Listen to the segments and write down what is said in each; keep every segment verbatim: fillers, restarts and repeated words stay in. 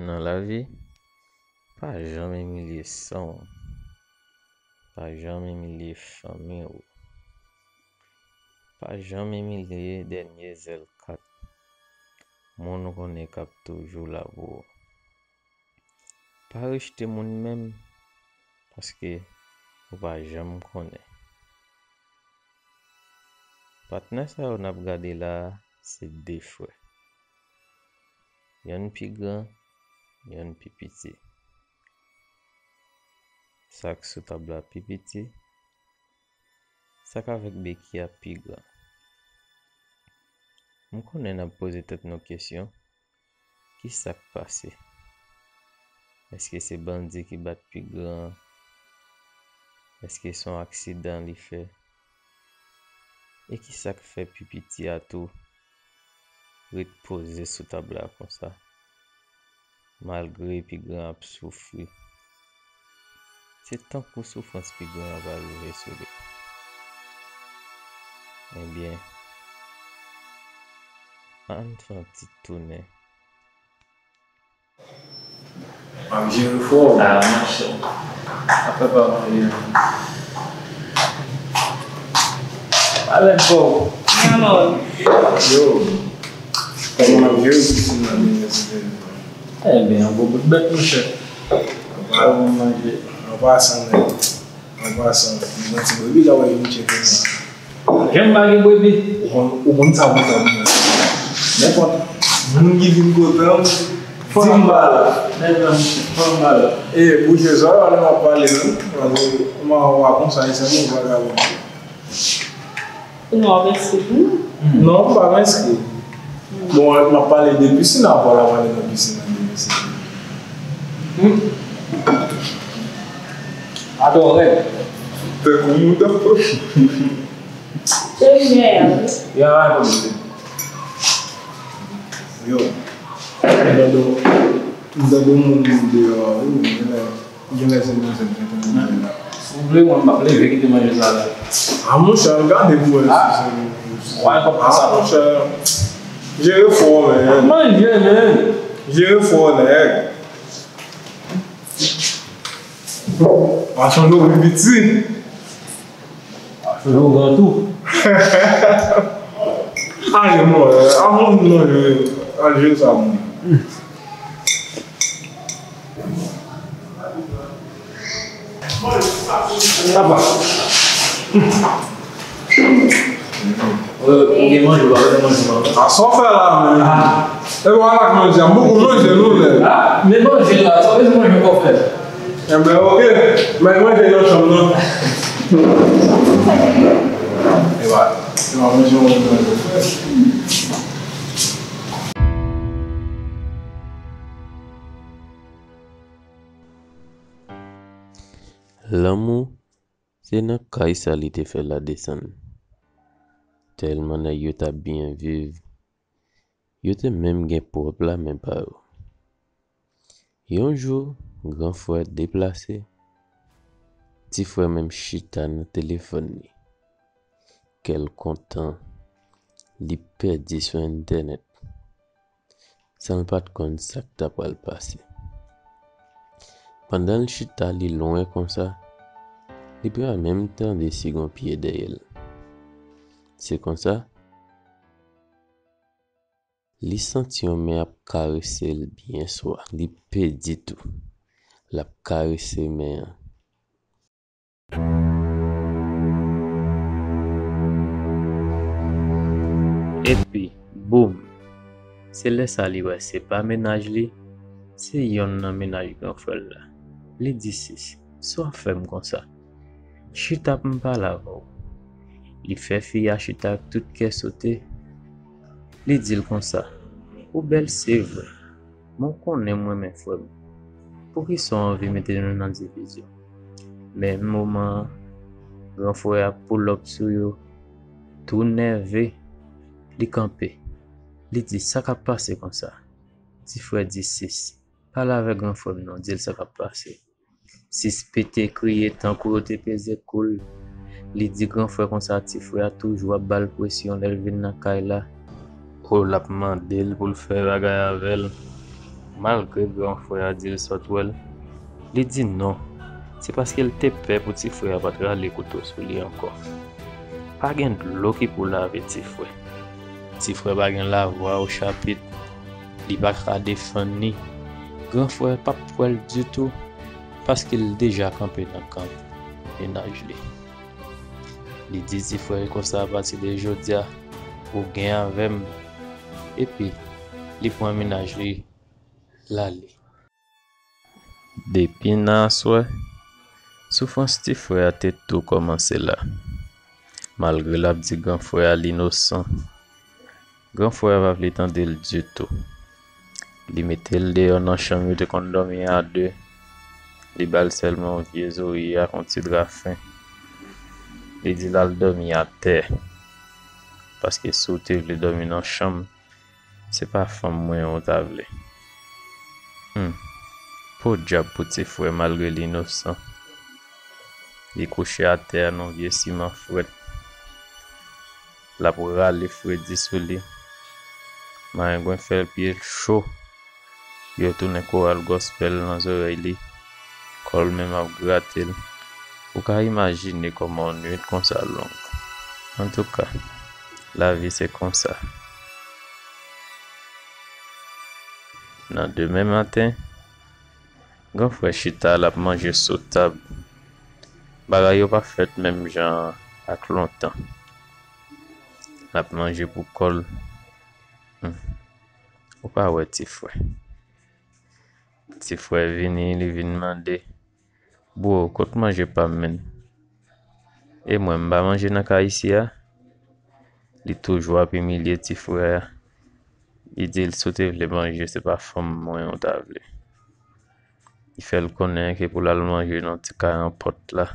Nan lavi, pa janm imilye san w. Pa janm imilye fanmi w. Pa janm imilye dènye zèl kat moun ou konnen k ap toujou la pou ou. Pa rejte moun menm, paske ou pa janm konnen. Patnè sa yo n ap gade la a, se de frè. Yonn pi gran, yonn pi piti. Sa k sou tab la pi piti, sa k avèk beki a pi gran. M konnen n ap poze tèt nou kesyon, ki sa k pase? Èske se bandi ki bat pi gran an? Èske se yon aksidan li fè? E ki sa k fè pi piti a tou ret poze sou tab la konsa, malgre pi gran ap soufri? Se tankou soufrans pi gran an pa rive sou li. Ebyen, ann fè yon ti tounen. M ap jere fò. Ah, monchè. Afè pa manje. Alèz fò. Yo. Kòman w ap jere pisin nan demen sou telefòn? Ebyen, yon gwo bout bèt, monchè. Ou pa manje. An pasan, nèg. An pasan, m gen ti bwebi la, w ap vin tcheke m. Janm pa gen bwebi. Ou konn, ou konn sa pou sa pou mwen. Nenpòt moun ki vin kote m, di m pa la. Nèg la, monchè, fò m pa la. E, bouche zò yo, lè m ap pale, non? Paske kòman w a konsa, e sèlman vagabon. Ou non, w ap enskri pou nou? Non, m pa enskri. Bon, m ap pale de pisin, apre w a pale nan pisin nan de pisin. Adorè. Tankou mouton. Se limyè a, wi. Ya, a, yo. M tande, m tande moun deyò a, wi, men gen lè se mwen sèl ki konn pale la. Si w vle, mwen, m ap leve kite manje sa la. A, monchè, al gade pou wè si se. Wè, kòm sa. A, monchè. Jere fò, men. Manje, men. Jere fò, nèg. Pa sonje w pi piti. Yo, gran tou. Ayo, non, avan nou manje, al jere sa moun. Papa. Ou gen manje, ou pa gen manje, non? A, sa w fè la, men? Ah. E bon, ala k manje a, m poko manje, non, nèg. Ah, men manje la, sa w bezwen manje ankò, frè? Enben, oke. Mwen manje nan chanm nan. Ewa, ewa, manje yon manje. Lanmou, se nan kay sa li te fè l la desann. Tèlman nèg yo t ap byen viv, yo te menm gen pwòp lamen pa yo. Yon jou, gran frè deplase, ti frè menm chita nan telefòn li. Kè l kontan, li pèdi sou entènèt, san l pa t konn sa k ta pral pase. Pandan l chita, li lwen konsa, li pa menm tande si gon pye dèyè l. Se konsa, li santi yon men ap karese l byen swa. Li pedi tou. L ap karese men an. Epi, boum! Se lè sa li wè se pa mennaj li, se yonn nan mennaj gran frè l la. Li di sis, sa w ap fè m konsa? Chita pou m pale avè w. Li fè fi a chita ak tout kè sote. Li di l konsa, ou bèl se vre, men w konnen m renmen frè m. Poukisa w anvi mete nou nan divizyon? Menm moman an, gran frè a pull up sou yo, tou nève, li kanpe. Li di, sa k ap pase konsa? Ti frè di sis, pale avèk gran frè m non, di l sa k ap pase. Sis pete kriye tankou yo te peze kou l. Li di gran frè konsa ti frè a toujou ap ba l presyon lè l vin nan kay la. O, l ap mande l pou l fè bagay avè l. Malgre gran frè a di l sot wè l, li di non. Se paske l te pè pou ti frè a pa t rale kouto sou li ankò. Pa gen dlo ki pou lave ti frè. Ti frè pa gen lavwa ochapit. Li pa ka defann li. Gran frè p ap kwè l ditou, paske l deja kanpe nan kan mennaj li. Li di ti frè l konsa, apati de jodi a, ou gen avè m. Epi, li pran mennaj li, l ale. Depi nan aswè, soufrans ti frè a te tou kòmanse la. Malgre l ap di gran frè a l inosan, gran frè a pa vle tande l ditou. Li mete l deyò nan chanm yo te konn dòmi a de. Li ba l sèlman yon vye zorye ak yon ti dra fen. Li di l al dòmi atè. Paske si w te vle dòmi nan chanm, se pa fanm mwen an w ta vle. Hmm. Podyab pou ti frè, malgre l inosan. Li kouche atè a nan vye siman frèt. L ap rale fredi sou li. Marengwen fè l pye l cho. Yo tounen koral gospel nan zòrèy li. Kò l menm ap grate l. Ou ka imajine kòman yon nuit konsa long. Antouka, lavi se konsa. Nan demen maten, gran frè chita, l ap manje sou tab. Bagay yo pa fèt menm jan ak lontan. L ap manje pou kò l. Hmm. Ou pa wè ti frè. Ti frè vini, li vin mande, "Bro, kot manje pa m, menn? E mwen, m pa manje nan kay isi a?" Li toujou ap imilye ti frè a. Li di l, "Si w te vle manje, se pa fanm mwen an w ta vle." Li fè l konnen ke pou l al manje nan ti kay an pòt la.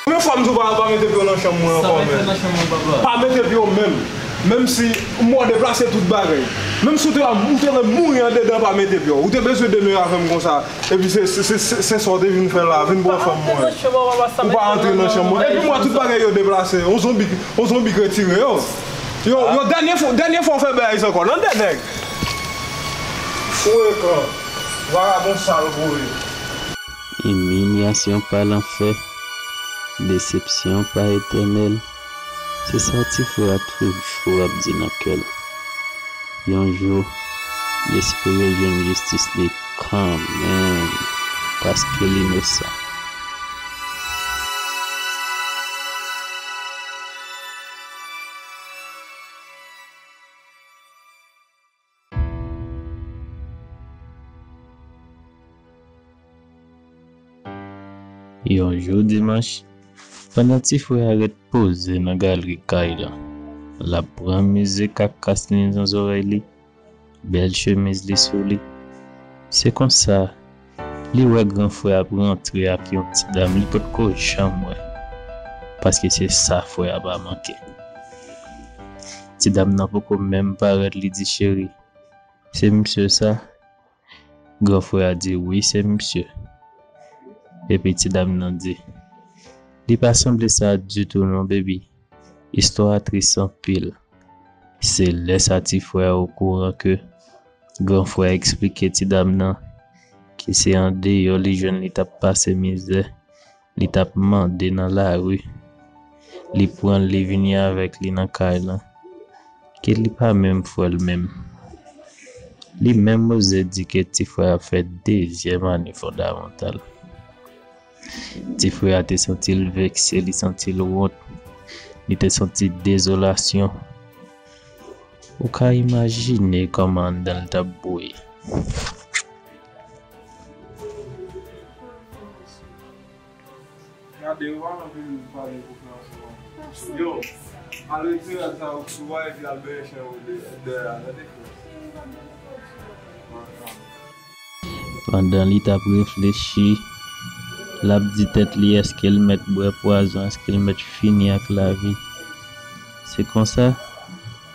Konbyen fwa m di w pa, pa mete pye w nan chanm mwen ankò, menm? Pa mete pye w menm. Menm si m wè w deplase tout bagay. Menm si w te, ou te mouri andedan, pa mete pye w. Ou te bezwen demere avè m konsa. Epi se, se, se, se, se sa w te vin fè la, vin pran fanm mwen. Ou pa antre nan chanm mwen. Epi m wè tout bagay yo deplase. Yon zonbi, yon zonbi k retire yo. Yo, yo, dènye fwa, dènye fwa w fè bagay sa ankò. Nan dènye. Frekan. Vagabon sal kouri. Imilyasyon pa lanfè, desepsyon pa etènèl, se sa ti frè a toujou ap di nan kè l. Yon jou, li espere jwenn jistis li kanmenm, paske l inosan. Yon jou dimanch, pandan ti frè a ret poze nan galri kay la, l ap pran mizik ak kas li nan zòrèy li, bèl chemiz li sou li. Se konsa, Li wè gran frè ap rantre ak yon ti dam li potko janm wè, paske se sa frè a pa manke. Ti dam nan poko menm parèt, li di, "Cheri, se misye sa?" Gran frè a di, "Wi, se misye." Epi ti dam nan di, "Li pa sanble sa ditou non, baby. Istwa a tris anpil." Se lè sa ti frè a okouran ke gran frè a eksplike ti dam nan ke se andeyò li jwenn li t ap pase mizè, li t ap mande nan lari. Li pran l, li vini avèk li nan kay lan, ke li pa menm frè l menm. Li menm oze di ke ti frè a ap fè dezyèm ane fondamantal. Ti frè a te santi l vekse, li santi l wont, li te santi dezolasyon. Ou ka imajine kòman anndan l t ap bouyi. Gade, ou pa nan vin pale pou fè ansanm avè m. Yo, al retire rad sa yo sou a epi al benyen chen yo de- dèyè a, tande frè? Pandan li t ap reflechi, l ap di tèt li, èske l mèt bwè pwazon, èske l mèt fini ak lavi? Se konsa,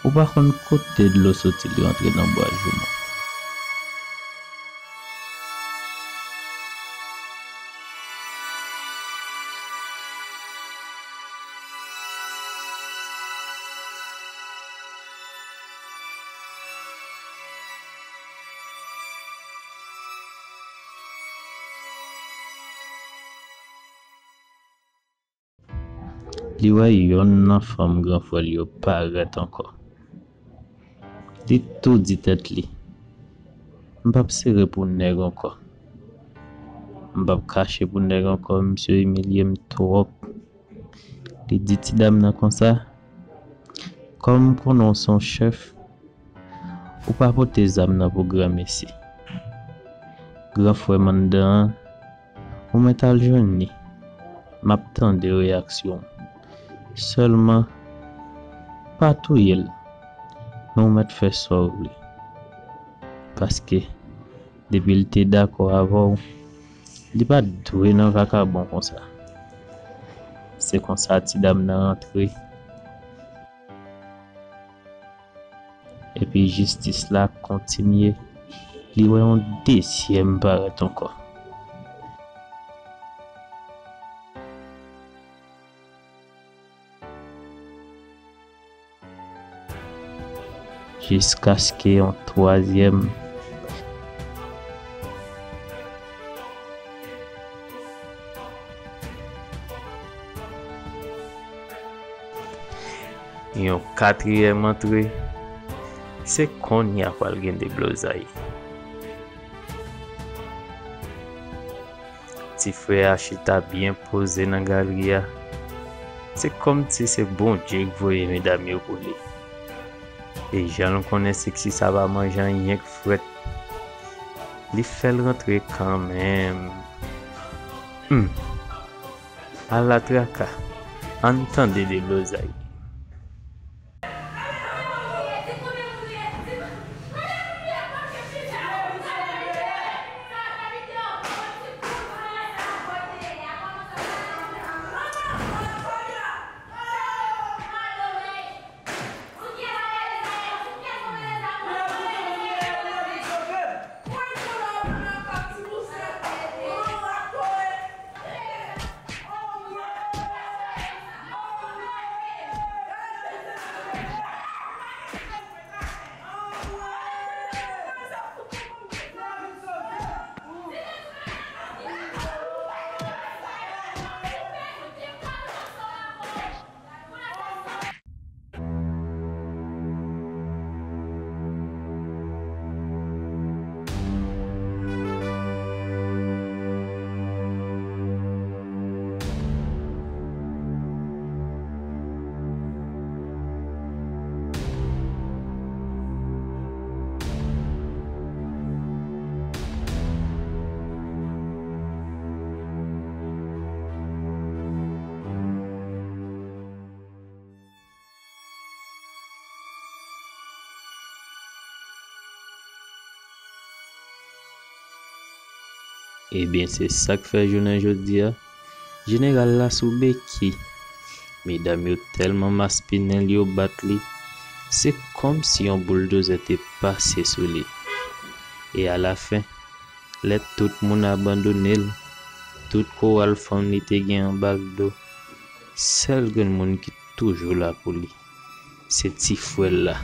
ou pa konn kote dlo soti li rantre nan bwa jouman. Li wè yonn nan fanm gran frè l yo parèt ankò. Li tou di tèt li, "M p ap sere pou nèg ankò. M p ap kache pou nèg ankò, misye imilye m twòp." Li di ti dam nan konsa, "Kòm m konnen w se yon chèf, ou pa pote zam nan pou granmesi. Gran frè m anndan an, ou mèt al jwenn li. M ap tande reyaksyon w. Sèlman, pa touye l, men ou mèt fè sa w vle. Paske, depi l te dakò avè w, li pa t dwe nan vakabon konsa." Se konsa ti dam nan rantre. Epi jistis la kontinye. Li wè yon dezyèm parèt ankò. Jiskaske yon twazyèm. Yon katriyèm antre, se kounye a pral gen deblozay. Ti frè a chita byen poze nan galri a. Se kòmsi se Bondye k voye medam yo pou li. E jan l konnen seksi sa pa manje anyen k frèt, li fè l rantre kanmenm. Humm! Ala traka! Ann tande deblozay. Ebyen, se sa k fè jounen jodi a, jeneral la sou beki. Medam yo tèlman maspinen l, yo bat li, se kòmsi yon bouldozè te pase sou li. E alafen, lè tout moun abandone l, tout kowal fanm li te gen anba l do, sèl grenn moun ki toujou la pou li, se ti frè l la.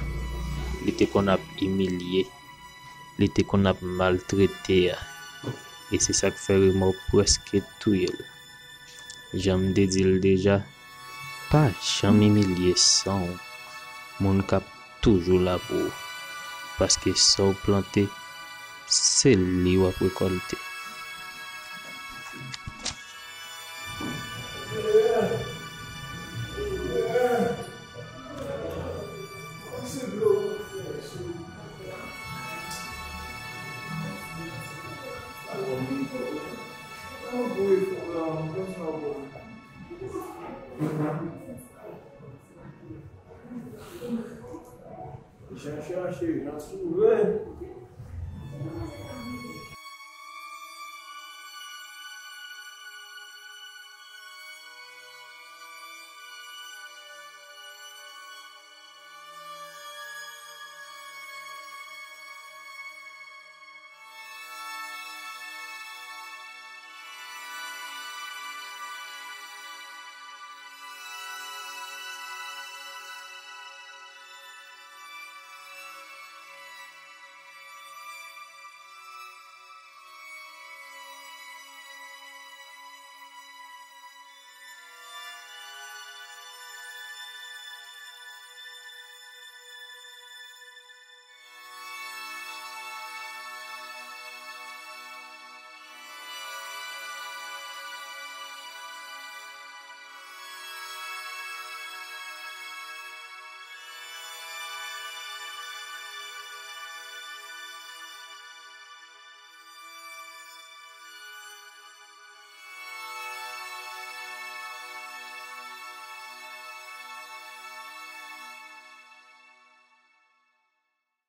Li te konn ap imilye, li te konn ap maltrete a. E se sa k fè remò prèske touye l. Jan m te di l deja, pa janm imilye san w, moun k ap toujou la pou ou. Paske sa w plante, se li w ap rekòlte. Jan chache, jan twouve.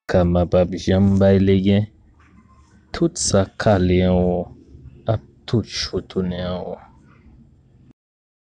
Kama p ap janm bay legen. Tout sa kale anwo ap toujou tounen anwo.